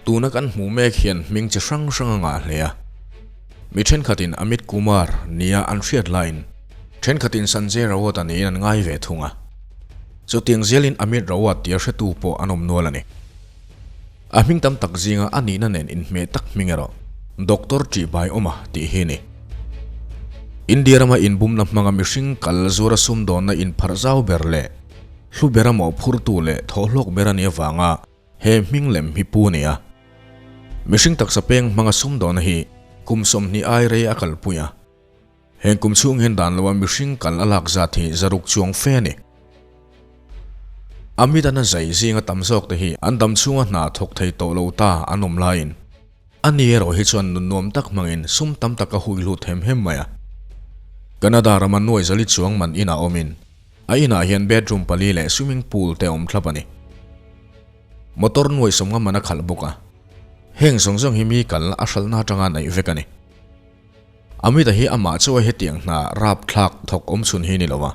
Tuna kan hmuh mek hian hming chi hrang hrang a ngah hle a. Mi thenkhatin Amit Kumar nia an hriat laiin thenkhatin Sanjay Rawat-a niin an ngai ve thung a. Chutiang zelin Amit Rawat tia hretu pawh an awm nual a ni. A hming tam tak zinga a nihna nen inhmeh tak hming erawh Doctor Ṭihbaiawma tih hi a ni. India rama inbumna hmanga mihring kal zuara sumdawnna inpharh zau ber leh hlu bera mawhphurtu leh thawhhlawk ber a nih avanga he hming lem hi pu a ni a. Mihring taksa peng hmanga sumdawnna hi kum 20 ai rei a kalpui a. Heng kum chhung hian dan loa mihring kal a lak zat hi zaruk chuang fe a ni. Amit-an a zai zinga tam zawk te hi an dam chhunga hna thawk thei tawh lo ta an awm laiin a ni erawh hi chuan nun nuam tak hmangin sum tam tak a hui hlut hem hem mai a. Canada rama nuai zali chuang man inah awmin a inah hian bedroom pali leh swimming pool te awm thlap a ni. Motor nuai sawmnga man a khalh bawk a. Heng zawng zawng hi mi kal a hralhna atanga naih vek a ni. Amita hi amah chu a hetiang hna rapthlak thawk awm chhun hi ni lo a.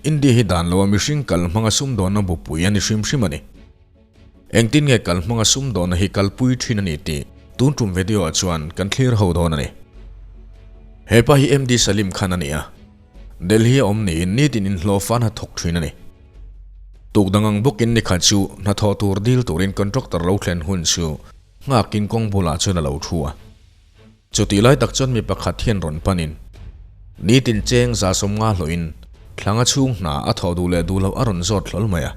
India hi dan loa mihring kal hmanga sumdawnna bupui a ni hrim hrim a ni. Engtin nge kal hmanga sumdawnna hi kalpui thin a ni tih tun tum video ah chuan kan thlir ho dawn a ni. He pa hi MD Salim Khan a ni a. Delhi a awm niin nitin inhlawhfa hna thawk thin a ni. Tuk dang ang bawkin nikhat chu hnathawh tur dil turin contractor lo thlen hun chu nghakin kawng bulah chuan a lo thu a. Chutih lai tak chuan mi pakhat hian rawn panin, Nitin cheng za 50 hlawhin thlanga chhung hna a thawh duh leh duh loh a rawn zawt hlawl mai a.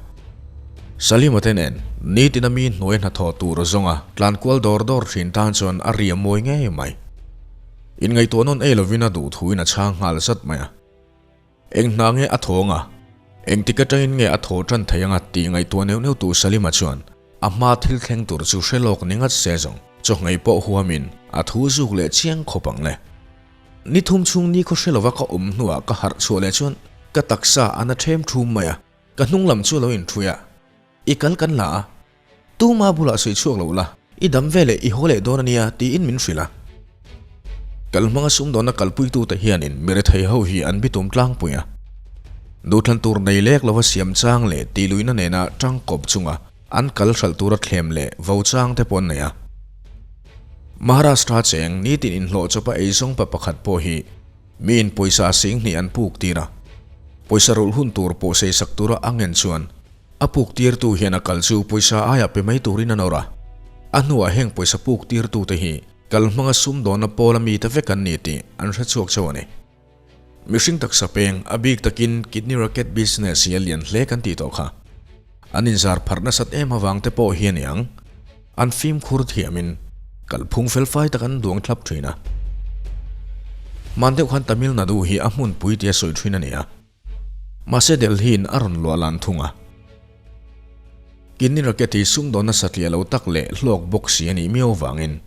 Salima te nen nitina mi hnuai hnathawh tur zawnga tlan kual dawr dawr thin tan chuan a ri a mawi ngei mai. Inngaihtuah nawn ei lovin a duh thuin a chhang nghal zat mai a. Eng hna nge a thawng a? Engtik atangin nge a thaw tan thei anga tih ngaihtuah neuh neuh tu Salima chuan a hma thil thleng tur chu hre lawk ni ngat se zawng chawhngei pawh huamin a thu zuk leh chiang khawp ang le. Ni thum chhung ni khaw hre lova ka awm hnuah ka harh chhuah leh chuan ka taksa a na ṭhem ṭhum mai a, ka hnung lam chu a lo inṭhui a. I kal kan la a, Tuma bulah sawi chhuak lo la, i dam ve leh i haw leh dawn a nia tiin min hrilh a. Kal hmanga sumdawnna kalpuitute hianin mi rethei ho hi an bitum tlangpui a. Duhthlan tur nei lek lova siam chang leh tihluihna nena tangkawp chunga an kal hralh tura thlem leh vo chang te pawh an nei a. Maharashtra cheng nitin inhlawh chawpa eizawng pa pakhat pawh hi miin pawisa 20,000 an puk tir a. Pawisa rulh hun tur pawh seisak tura a ngen chuan A puk tirtu hian a kal chu pawisa aia pe mai turin a nawr a. A hnuah heng pawisa puk tirtute hi kal hmanga sumdawnna pawla mite vek an ni tih an hre chhuak chauh a ni. Mihring taksa peng, a bik takin kidney racket business hi a lian hle kan tih tawh kha. An inzar pharh nasat em avang te pawh hi a ni ang. An fimkhur thiamin kalphung felfai tak an duang thlap thin a. Hman deuh khan Tamil Nadu hi a hmunpui tia sawi thin a ni a. Mahse Delhi-in a rawn luah lan thung a. Kidney racket hi sumdawnna satliah lo tak leh hlawk bawk si a nih miau vangin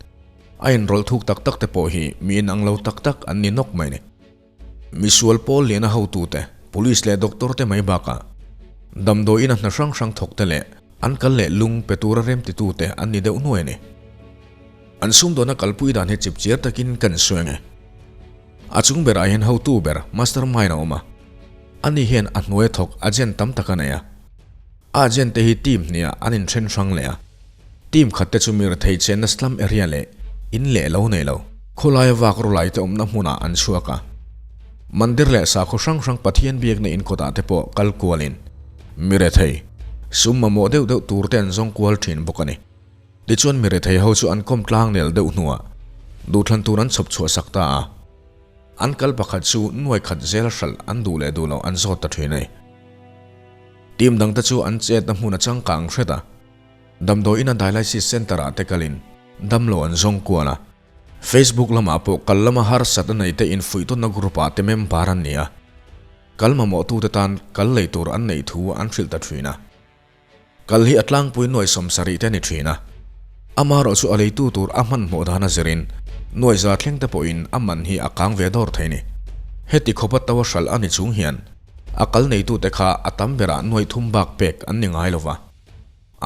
a inrawlh thuk tak tak te pawh hi mi inang lo tak tak an ni nawk mai ni. Misual pawl liana hotute, police leh doctor te mai bakah damdawiin a hna hrang hrang thawk te leh an kal leh lung pe tura remtitute an ni deuh nuai a ni. An sumdawnna kalpui dan hi chipchiar takin kan sawi ang e. A chung berah hian hotu ber, mastermind a awm a. Ani hian a hnuaia thawk agent tam tak a nei a. A agent te hi team hniah an inthen hrang leh a. Team khat te chu mi rethei chenna slum area leh in leh lo nei lo, khawlaia vak rawlai te awmna hmunah an chhuak a. Mandir leh sakhaw hrang hrang Pathian biakna inkawtah te pawh kal kualin mi rethei, sum mamawh deuh deuh tur te an zawng kual thin bawk a ni. Tichuan mi rethei ho chu an kawm tlang nel deuh hnuah duhthlan tur an chhawp chhuah sak ta a. An kal pakhat chu nuai khat zel hralh an duh leh duh loh an zawt ta thin a ni. Team dangte chu an chetna hmun a changkang hret a. Damdawi ina dialysis center ah te kalin damlo an zawng kual a. Facebook lamah pawh kal lama harsat a neite infuihtawnna group ah te member an ni a. Kal mamawhtute tan kal lei tur an neih thu an hrilh ta thin a. Kal hi a tlangpui nuai 70 te a ni thin a, amaherawh chu a leitu tur a hmanhmawh dan a zirin nuai za thleng te pawhin a man hi a kang ve dawr thei ni. Heti khawpa to a hralh a ni chung hian a kal neitute kha a tam berah nuai thum bak pek an ni ngai lova.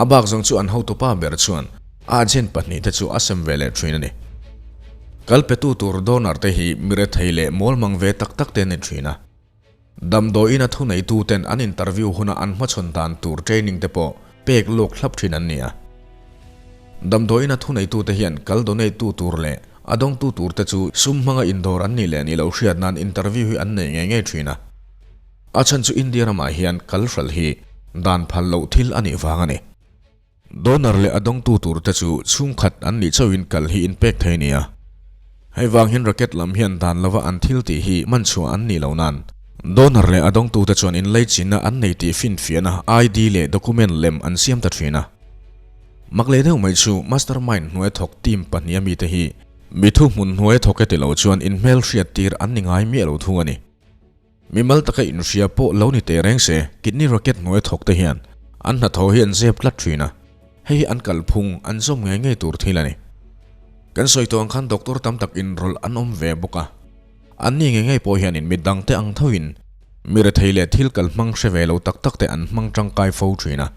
A bak zawng chu an hotupa ber chuan a agent pahnih te chu a sem ve leh thin a ni. Kal petu tur donor te hi mi rethei leh mawlmang ve tak tak te an ni thin a. Damdawiin a thuneituten an interview huna an hmachhawn dan tur training te pawh pek lawk thlap thin an ni a. Damdawiina thuneitute hian kal donate tu tur leh a dawngtu turte chu sum hmanga indawr an nih leh nih loh hriat nan interview hi an nei ngei ngei thin a. A chhan chu India ramah hian kal hralh hi dan phal loh thil a nih vang a ni. Donor leh a dawngtu turte chu chhungkhat an nih chauhin kal hi inpek thei a ni a. Hei vang hian racket lam hian dan lova an thil tih hi man chhuah an nih loh nan donor leh a dawngtute chuan inlaichinna an nei tih finfiahna ID leh document lem an siam ta thin a. Mak leh deuh mai chu mastermind hnuai thawk team pahniha mite hi mi thuhmun hnuai thawk e ti lo chuan inhmelhriat tir an ni ngai miah lo thung a ni. Mimal taka inhria pawh lo ni teh reng se, kidney rocket hnuai thawk te hian an hnathawh hi an zep tlat thin a, hei hi an kalphung an zawm ngei ngei tur thil a ni. Kan sawi tawh ang khan doctor tam tak inrawlh an awm ve bawk a, an ni ngei ngei pawh hianin mi dangte ang thoin mi rethei leh thil kal hmang hre ve lo tak tak te an hmang tangkai fo thin a.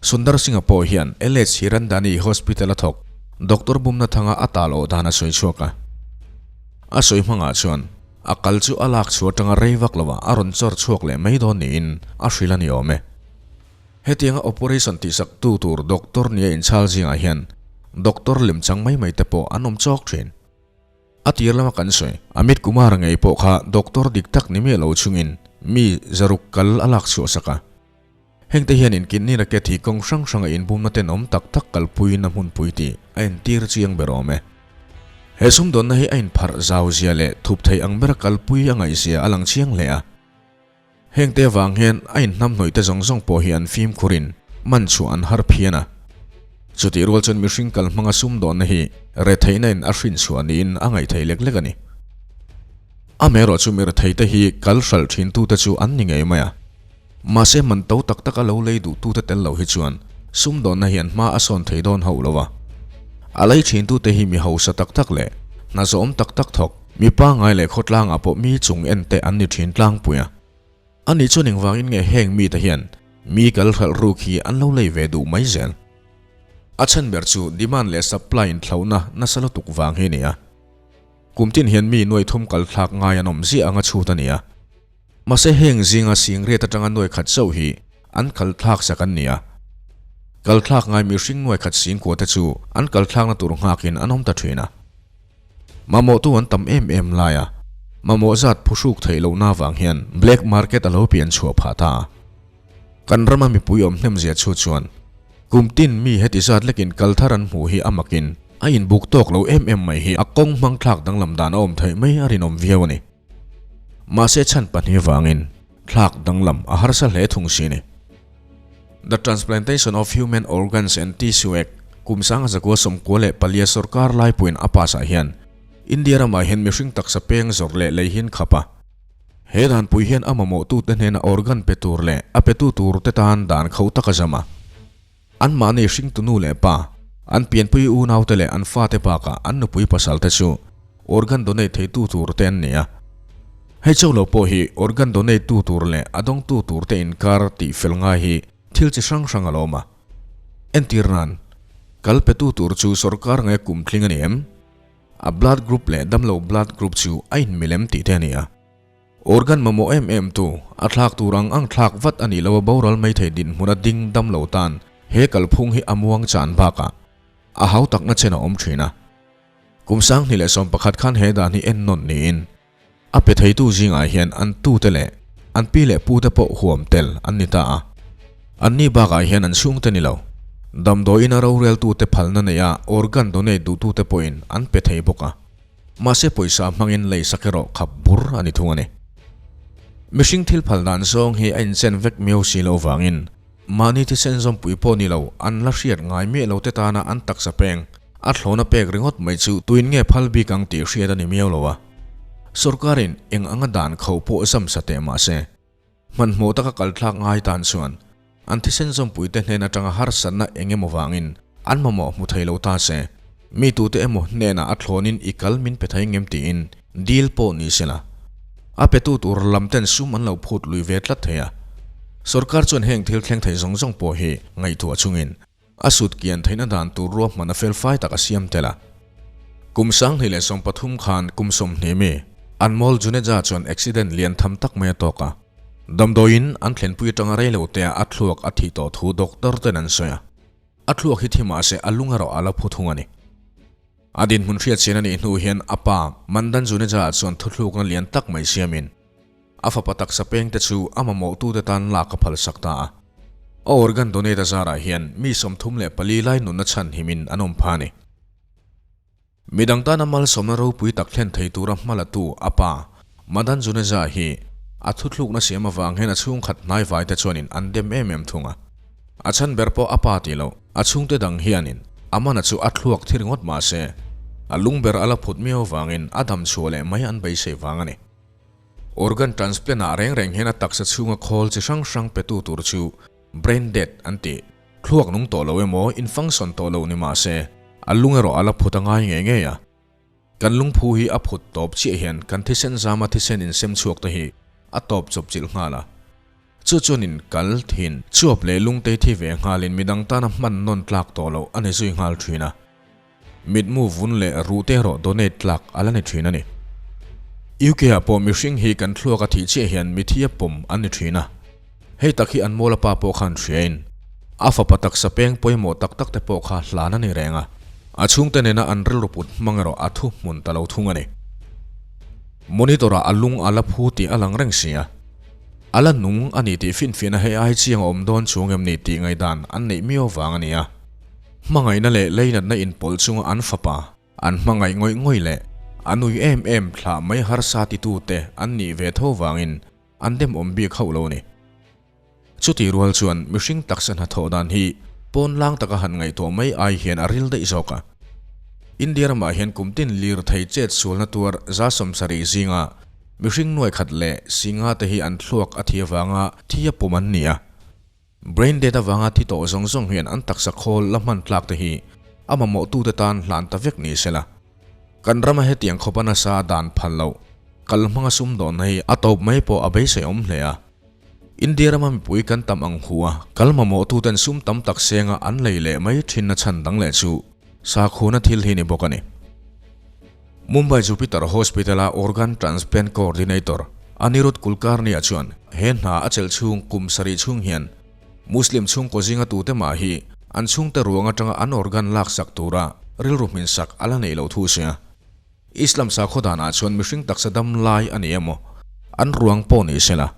Sundar Singh-a pawh hian LH Hirandani Hospital a thawk doctor bumna thanga a tal awh dan a sawi chhuak a. A sawi hmangah chuan a kal chu a lak chhuah atanga rei vak lovah a rawn chawr chhuak leh mai dawn niin a hrilh a ni awm e. Hetianga operation tihsak tu tur doctor nia inchhal zingah hian doctor lemchang mai mai te pawh an awm chawk thin. A tir lama kan sawi, Amit Kumar ngei pawh kha doctor dik tak ni miah lo chungin mi zaruk kal a lak chhuah sak a. Hengte hian inkidney racket hi kawng hrang hranga inbumna tenawm tak tak kalpuiin a hmunpui tih a entir chiang ber awm e. He sumdawnna hi a inpharh zau zia leh thup thei ang bera kalpui a ngaihzia a lang chiang hle a. Hengte avang hian a inhnamhnawih te zawng zawng pawh hi an fimkhurin man chhuah an har phian a. Chutih rual chuan mihring kal hmanga sumdawnna hi retheihna in a hrinchhuah niin a ngaihtheih lek lek a ni. Amaherawh chu mi retheite hi kal hralh thintute chu an ni ngei mai a. Mahse man to tak taka lo lei duhtute tel lo hi chuan sumdawnna hian hma a sawn thei dawn hauh lo a. A lei thintute hi mi hausa tak tak leh hna zawm tak tak thawk, mi pangngai leh khawtlangah pawh mi chung en te an ni thin tlangpui a. Ani chuan engvangin nge heng mite hian mi kal hralh ruk hi an lo lei ve duh mai zel? A chhan ber chu demand leh supply inthlauhna nasa lutuk vang hi a ni a. Kum tin hian mi nuai thum kal thlak ngai an awm ziah anga chhut a ni a. Mahse heng zinga singriat atanga nuai khat chauh hi an kal thlak sak an ni a. Kal thlak ngai mihring nuai khat singkua te chu an kal thlakna tur nghakin an awm ta thin a. Mamawhtu an tam em em lai a, mamawh zat phuhruk theih lohna avang hian black market a lo pian chhuah phah ta a. Kan rama mipui awm hnemzia chu chuan kum tin mi heti zat lekin kal thar an hmuh hi a makin a inbuk tawk lo em em mai hi a kawng hmang thlak danglam dan a awm theih mai a rinawm viau a ni. Mahse chhan pahnih vangin thlak danglam a harsa hle thung si ni. The Transplantation of Human Organs and Tissue Act kum sanga zakua 94a sorkar laipuiin a pass ah hian India ramah hian mihring taksa peng zawrh leh lei hian khap a. He danpui hian a mamawhtute hnena organ pe tur leh a petu turte tan dan kho tak a zam a. Anmahni hringtu nu leh pa, an pianpui unaute leh an fate bakah an nupui pasalte chu organ donate theitu tur te an ni a. Hei chauh lo pawh hi organ donate tu tur leh a dawngtu tur te inkar tih fel ngai hi thil chi hrang hrang a lo awm a. Entir nan, kal petu tur chu sorkar nge kum tling a ni em? A blood group leh damlo blood group chu a inmil em tih te a ni a. Organ mamawh em em tu, a thlak tur ang ang thlak vat a nih lo a boral mai thei dinhmun a ding dam lo tan he kalphung hi a muang chan bakah a hau takna chen a awm thin a. Kum 2011 khan he dan hi en nawn niin a pe theitu zingah hian an tute leh an pi leh pute pawh huam tel an ni ta a. Anni bakah hian an chhungte ni lo, damdawiin a roreltute phalna neia organ donate duhtute pawhin an pe thei bawk a. Mahse pawisa hmangin lei sak erawh khap bur a ni thung a ni. Mihring thil phal dan zawng hi a inchen vek miau si lo vangin mahni thisen zawmpui pawh ni lo an la hriat ngai miah lo te tana an taksa peng a thlawna pek ringawt mai chu tuin nge phal bik ang tih hriat a ni miau lo a. Sorkarin eng anga dan kho pawh zam sa teh mahse Hmanhmawh taka kal thlak ngai tan chuan an thisen zawmpuite hnen atanga harsatna eng emaw vangin an mamawh hmu thei lo ta se, mi tute emaw hnenah a thlawnin i kal min pe thei ngem tiin dil pawh ni se la, a petu tur lam ten sum an lo phut lui ve tlat thei a. Sorkar chuan heng thil thleng thei zawng zawng pawh hi ngaihtuah chungin A sut kian theihna dan tur ruahman a felfai tak a siam tel a. Kum 2013 khan kum 20 mi Anmol Juneja chuan accident lian tham tak mai a tawk a. Damdawiin an thlenpui atanga reilotea a thluak a thih tawh thu doctor ten an sawi a. A thluak hi thi mahse a lung erawh a la phu thung a ni. A dinhmun hriatchian a nih hnu hian a pa Mandan Juneja chuan thuthlukna lian tak mai siamin a fapa taksa pengte chu a mamawhtute tan lak a phalsak ta a. A organ donate a zarah hian mi 34 lai nunna chhanhimin an awm pha a ni. Midang tana malsawmna ropui tak thlen thei tura hma latu a pa, Madan Juneja hi a thuthlukna siam avang hian a chhungkhat hnaivai te chuanin an dem em em thung a. A chhan ber pawh a pa tih loh, a chhungte dang hianin a mana chu a thluak thi ringawt mah se, a lung ber a la phut miau avangin a dam chhuah leh mai an beisei vang a ni. Organ transplant ah reng reng hian a taksa chhunga khawl chi hrang hrang petu tur chu brain dead an ti. Thluak nung tawh lo emaw, in function tawh lo ni mah se, a lung erawh a la phut a ngai ngei ngei a. Kan lungphu hi a phut tawp chiah hian kan thisen zama thisen insem chhuak te hi a tawp chawp chilh nghal a. Chu chuan in kal thin chuap leh lungtei thi ve nghalin midang tana hman nawn tlak tawh loh a ni zui nghal thin a. Mitmu vun leh ruh te erawh donate tlak a la ni thin a ni. UK ah pawh mihring hi kan thluak a thih chiah hian mithi a pawm an ni thin a. Hei tak hi an mawla pa pawh khan hriain a fapa taksa peng pawimawh tak tak te pawh kha hlan a ni reng a. A chhungte nena an rilru put hmang erawh a thu hmun ta lo thung a ni. Monitor ah a lung a la phu tih a lang reng si a. A la nung a ni tih finfiahna hei ai chiang a awm dawn chuang em ni tih ngaihdan an neih miau vang a ni a. Hmangaihna leh leinatna inpawlh chunga an fapa an hmangaih ngawih ngawih leh an ui em em thlah mai harsa titute an nih ve tho vangin an demawm bik hauh lo a ni. Chutih rual chuan mihring taksa hnathawh dan hi pawn lang taka han ngaihtuah mai ai hian a ril daih zawk a. India ramah hian kum tin lirthei chet sualna tuar 70 zinga mihring nuai khat leh singa te hi an thluak a thi avanga thi a pum an ni a. Brain dead avanga thi tawh zawng zawng hian an taksa khawl la hman tlak te hi a mamawhtute tan hlan ta vek ni sela. Kan rama hetiang khawpa nasa dan phal loh kal hmanga sumdawnna hi a tawp mai pawh a beisei awm hle a. India rama mipui kan tam ang hu a, kal mamawhtuten sum tam tak senga an lei leh mai thinna chhan dang leh chu sakhuna thil hi ni bawk a ni. Mumbai Jupiter Hospital-a Organ Transplant Coordinator Anirudh Kulkarni-a chuan he hna a chelh chhung kum sarih chhung hian Muslim chhungkaw zinga tute mah hi an chhungte ruang atanga an organ laksak tura rilru hminsak a la neih loh thu sia. Islam sakhaw danah chuan mihring taksa dam lai a ni emaw an ruang pawh ni sela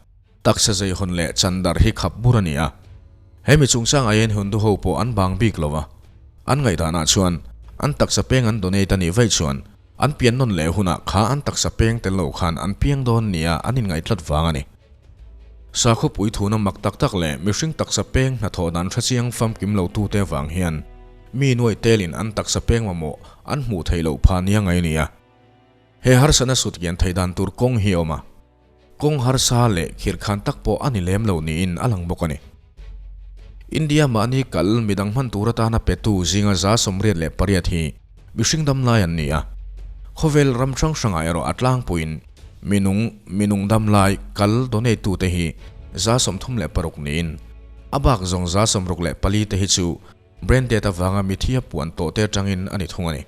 taksa zeihawn leh chandar hi khap bur a ni a. He mi chungchangah hian Hindu ho pawh an bang bik lo a. An ngaihdanah chuan an taksa peng an donate a nih vaih chuan an pian nawn leh hunah kha an taksa peng tel lo khan an piang dawn nia an inngaih tlat vang a ni. Sakhawpui thuna mak tak tak leh mihring taksa peng hnathawh dan hre chiang famkim lo tute vang hian mi nuaih telin an taksa peng mamawh an hmuh theih loh phah nia ngai a ni a. He harsatna sut kian theih dan tur kawng hi a awm a. Kawng harsa leh khirhkhan tak pawh a ni lem lo niin a lang bawk a ni. India mahni kal midang hman tur atana petu zinga 88 hi mihring dam lai an ni a. Khawvel ram hrang hrangah erawh a tlangpuiin minung minung dam lai kal donate tute hi 36 niin a bak zawng 64 te hi chu Brain dead avanga mithia puan tawh te atangin a ni thung a ni.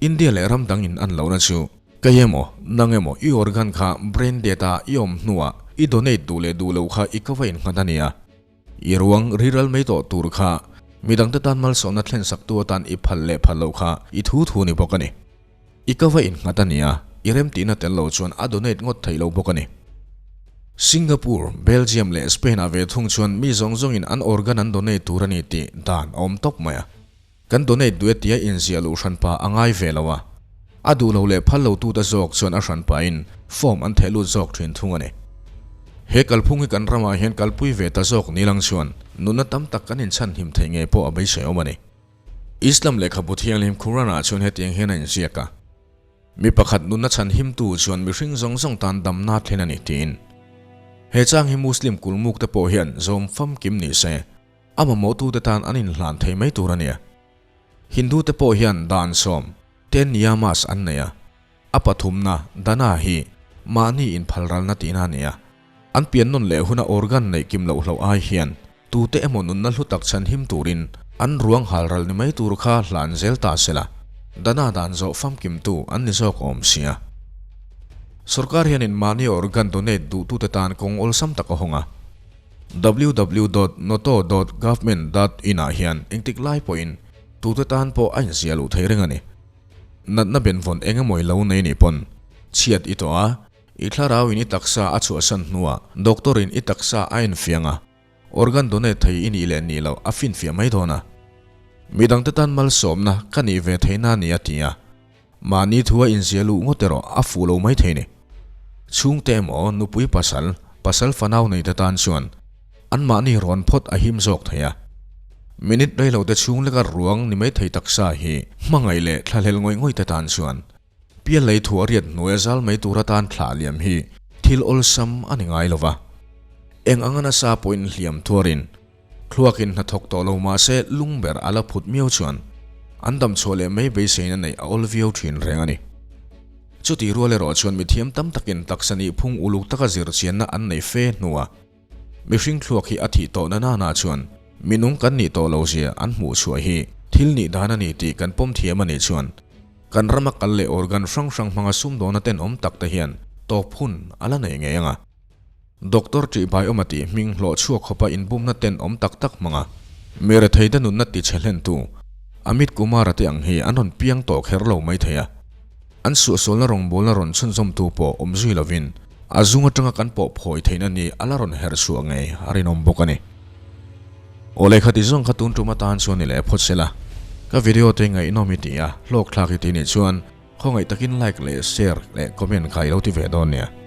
India leh ram dang in an lohna chu kei emaw nang emaw i organ kha brain dead a i awm hnuah i donate duh leh duh loh kha i ka va innghat a nia. I ruang riral mai tawh tur kha midangte tan malsawmna thlensaktu atan i phal leh phal loh kha i thu thu ni bawk a ni. I ka va innghat a nia, i remtihna tel lo chuan a donate ngawt theih lo bawk a ni. Singapore, Belgium leh Spain ah ve thung chuan mi zawng zawngin an organ an donate tur a ni tih dan a awm tawp mai a. Kan donate duh e tia inziah luh hranpa a ngai ve lo a. A duh lo leh phal lo tute zawk chuan a hranpain form an theh lut zawk thin thung a ni. He kalphung hi kan ramah hian kalpui ve ta zawk ni lang chuan nunna tam tak kan inchhanhim theih ngei pawh a beisei awm a ni. Islam lehkhabu thianghlim Quran-ah chuan hetiang hian a inziak a, Mi pakhat nunna chhan himtu chuan mihring zawng zawng tan damna thlen a ni tiin. He chang hi Muslim kulmuk te pawh hian zawm famkim ni se, a mamawhtute tan an inhlan thei mai tur a nia. Hindu te pawh hian dan sawm, ten niyamas, an nei a, a pathumna, dana, hi mahni inphalralna tihna a ni a. An pian nawn leh huna organ neih kim loh hloh ai hian tute emaw nunna hlu tak chhan him turin an ruang hal ral ni mai tur kha hlan zel ta sela, dana dan zawh famkimtu an ni zawk awm sia. Sorkar hianin mahni organ donate duhtute tan kawng awlsam tak a hawng a. www dot noto dot government dot in ah hian engtik lai pawhin tute tan pawh a inziah luh thei reng a ni. Natna benvawn eng emaw i lo nei nih pawn chhiat i tawh a, i thlarau in i taksa a chhuahsan hnuah doctor in i taksa a enfiang a, Organ donate thei i nih leh nih loh a finfiah mai dawn a. Midangte tan malsawmna ka nih ve theihna a ni a ti a. Mahni thu a inzia luh ngawt erawh a fuh lo mai thei ni. Chhungte emaw nupui pasal, pasal fanau neite tan chuan anmahni rawn phawt a him zawk thei a. Minute reilote chhung leka ruang ni mai thei taksa hi hmangaih leh thlahlel ngawih ngawih te tan chuan Pial lei thu a riat hnuai a zal mai tur atan thlah liam hi thil awlsam a ni ngai lo va. Eng anga nasa pawhin hliam thuarin thluakin hnathawk tawh lo mah se lung ber a la phut miau chuan an dam chhuah leh mai beiseina neih a awl viau thin reng a ni. Chuti rual erawh chuan mithiam tam takin taksa nihphung uluk taka zirchianna an nei fe hnuah Mihring thluak hi a thih tawh na nana chuan minung kan nih tawh lo zia an hmuh chhuah hi thil nih dan a ni tih kan pawm thiam a nih chuan kan rama kal leh organ hrang hrang hmanga sumdawna tenawm tak te hian tawp hun a la nei ngei ang a. Doctor Ṭihbaiawma tih hming hlawh chhuak khawpa inbumna tenawm tak tak hmanga mi retheite nunna tichhe hlentu Amit Kumar-a te ang hi an rawn piang tawh kher lo mai thei a. An suahsualna rawngbawlna rawn chhunzawmtu pawh awm zui lovin a zung atanga kan pawh phawi theihna ni a la rawn herh chhuah ngei a rinawm bawk a ni. Aw lehkha ti zawng kha tun tum atan chuan i leh phawt sela. Ka video te ngaihnawm i ti a, hlawk thlak i ti nih chuan khawngaih takin like leh share leh comment kha i lo ti ve dawn nia.